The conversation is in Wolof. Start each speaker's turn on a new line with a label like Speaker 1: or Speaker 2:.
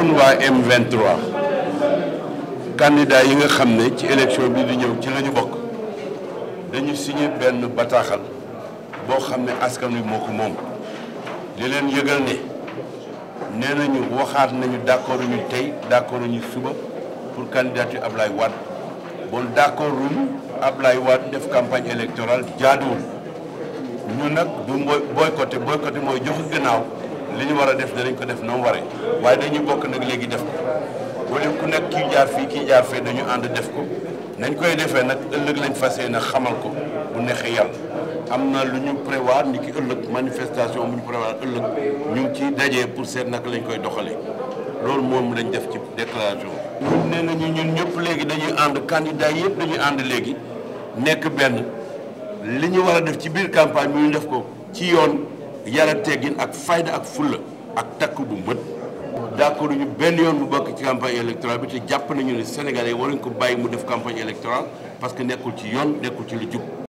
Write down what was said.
Speaker 1: ñun waa M23 candidat yi nga xam ne ci élection bi di ñëw ci la ñu bokk dañu signé benn bataaxal boo xam ne askan wi moo ko moom li leen yëgal ne nee nañu waxaat nañu d'accord ñu tey d'accord ñu suba pour candidature Ablaye Wade bon d'accord ñu Ablaye Wade def campagne électorale jaaduwul ñu nag du boycotté mooy jox gannaaw li ñu war a def danañ ko def na mu waree waaye dañuy bokk nag léegi def ko wala ku nekk kii jaar fii kii jaar fee dañu ànd def ko nañ koy defee nag ëllëg lañ fas yéene xamal ko bu neexee yàlla am na lu ñu prévoir ni ki ëllëg manifestation bu ñu prévoir ëllëg ñu ngi ci dajee pour seet naka lañ koy doxalee loolu moom lañ def ci déclaration ñun nee nañu ñun ñëpp léegi dañuy ànd candidat yëpp dañuy ànd léegi nekk benn li ñu war a def ci biir campagne bi ñu def ko ci yoon yara teggin ak fayda ak fulla ak takk bu mët d'accord ñu benn yoon bu bokk ci campagne électorale bi te jàpp nañu ne Sénégalais waruñ ko bàyyi mu def campagne électorale parce que nekkul ci yoon nekkul ci lu jub